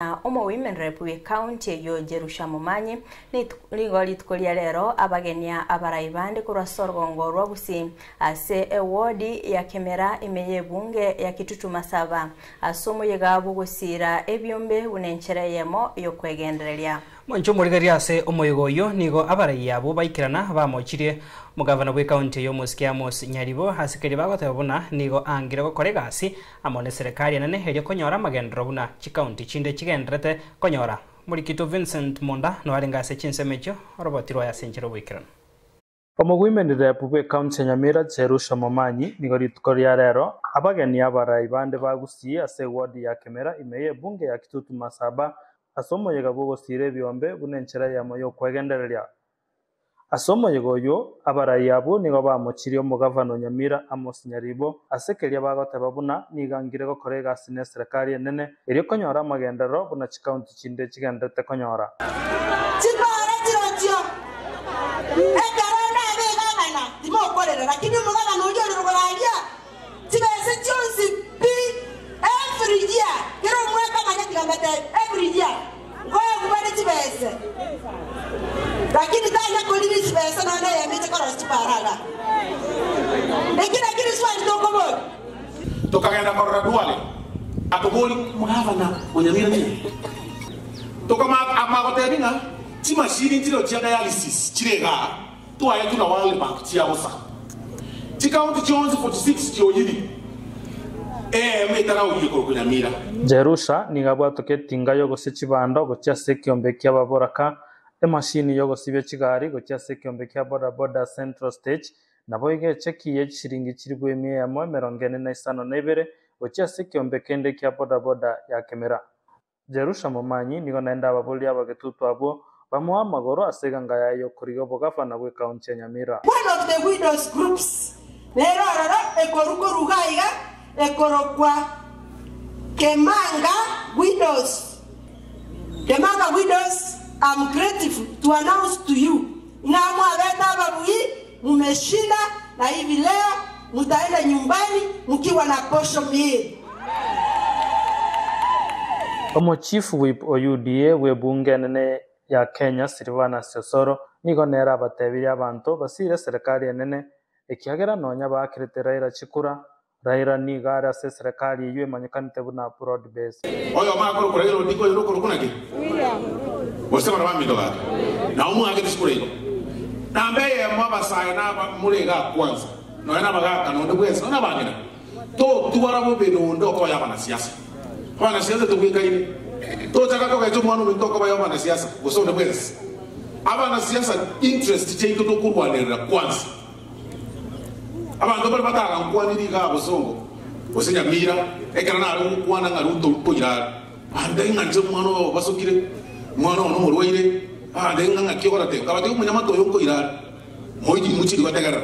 Na omo-women rep bw'ecounty eyio Jerusha Momanyi, nigo rituko ria rero abagenia abarai bande korwa ase orogongo rwa Gusii ase eward ya Kemera ime y'ebunge ya Kitutu Masaba ase omoyega bw'ogosiira ebiombe buna enchera eyemo y'okwegendereria. Mwanche omorigereria ase omoyega oyio nigo abarai abwo baikerana bamochirie omogavana bw'ecounty eyio Omosike Amos Nyaribo ase keria bagoteba buna nigo angire gokora egasi amo neserekari enene erio konyora amagenderero buna chikaunti chinde chigendererete konyora. Omorikito Vincent Monda noarenge ase chinsemo echio oroboti rwaye ase enchera oboikeranu. Omogoimeni rep bw'ecounty ya Nyamira Jerusha Momanyi nigo rituko ria rero abageni abarai bande ba Gusii ase eward ya Kemera ime y'ebunge ya Kitutu Masaba ase omoyega bw'ogosiira ebiombe buna enchera eyemo y'okwegendereria. Ase omoyega oyio, abarai abwo nigo bamochirie omogavana o Nyamira Amos Nyaribo ase keria bagoteba buna nigo angire gokora egasi neserekari enene erio konyora amagenderero buna chikaunti chinde chigendererete konyora. Chikora chirochio, ekero ndabe egavana, timokorera, lakini omogavana oyio ore rogoro aria, chibesa chionsi pi, every year, kera omwaka manya tiga mbatebi, every year, nkoegwa bare chibesa, lakini tanya koriri chibesa nonya na eyemo eche korosia chipara igaa. Eki nakio riswali tokoboria. Tokagenda korora Duale, atoboria omogavana o Nyamira nigo. Tokamanya amagotebia ng'a chimashini nchireo chia dialysis chire igaa. Twaetwe na World Bank chia bosa. Chikaunti chionsi 46 chioyiri eema etaraoyire korokwa Nyamira. Jerusha nigo abwatoka etinga y'ogosia chibando gochia ase ekiombe ki'ababoraka, emashini y'ogosibia chigari gochia ase ekiombe kia boda boda Central Stage, naboigo echeki ye chishilingi chilifu emia eyemo emerongo ene na isano na ibere gochia ase ekiombe kende kia boda boda ya Kemera. Jerusha momanyi nigo naende ababoria abagetutu abwo bamoa amagoro ase eganga yaye y'okorigia obogavana bw'ekaunti ya Nyamira. One of the widows groups nere ororo ekorwa korwa iga iga ekorokwa Kemanga Widows. Kemanga Widows am grateful to announce to you ng'a mwabete ababui, mumeshinda na hivi leo mutaenda nyumbani mkiwa na posho mill. Omochief Whip o UDA bw'ebunge enene ya Kenya Silvanus Osoro nigo nere abatebirie abanto basiire eserekari enene ekiagera nonya baakerete Raila chikura, Raila nigo are ase eserekari eyio emanyekanete buna Broad Base. Oyomo akorokwa Raila Odinga, oyonde okorokwa naki? Gose baria baminto gaki? Nao mwagete chikura igo. Namba eyemo abasae na abamura iga kwanza, nonya nabagaka, na onde bwensi, nonya nabang'ina. Totwara bobe nonde okoba y'abanasiasa. Abanasiasa tobwekaine. Tochaka kogecha omwana ominto okoba y'abanasiasa gose onde bwensi. Abanasiasa interest chiaito tokorwanerera kwanza. Abanto baria batagankwanire igaa bosongo gose Nyamira ekero nare gokwana ng'a Ruto nkoira are. Bantebie ng'a inche omwana oyo obasokire, omwana oyo nomorwaire, bantebie ng'a ng'aki ogoratebe. Nkabatebia omonyamate oyo nkoira are. Moichiri mochiri gotegerera,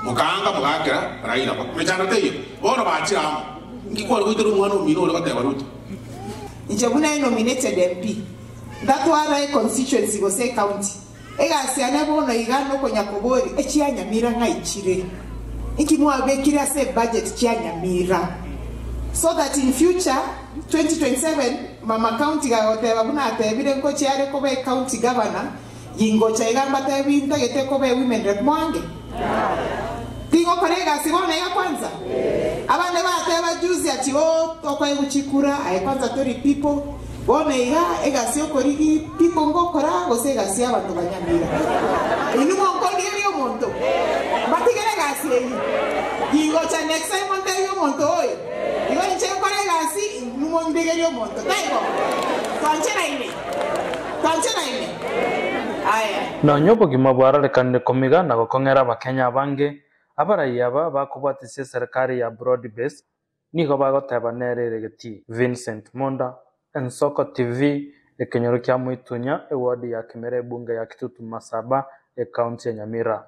mokaanga mogaakera Raila mechando teiyo. Bono bachire amo. Inki kware goitera omwana omino ore goteba Ruto? Inche buna enominated MP, ntatwara econstituency gose ecounty. Egasi yane bono iga nokonya koboria echia Nyamira ng'ai chire? Inki mwabekire ase ebudget chia Nyamira? So that in future 2027 mama county gagoteba buna atebire nkochia are koba ecounty governor, Gingocha iga mbatebi ntagete koba ewomen rep mwange? Tingokora egasi bono iga kwanza? Abande bateba juzi ati oo tokoegwa chikura aye kwanza tori people bono iga egasi okorigi people ngokora gose egasi y'abanto ba Nyamira? Inwe monkondigeria omonto mbatigere egasi eyio. Gingocha next time montebie omonto oyo igo inche nkore egasi inwe mondigerie omonto taibo? Twancheraine? Twancheraine? Aya. Nonya obogima bwarorekanire komiga na gokong'era Abakenya abange, abarai aba bakobwatisia eserekari ya Broad Base nigo bagoteba nere ere getii. Vincent Monda, Ensoko TV, ekenyoro kia Moitunya, eward ya Kimera ebunge ya Kitutu Masaba, ekaunti ya Nyamira.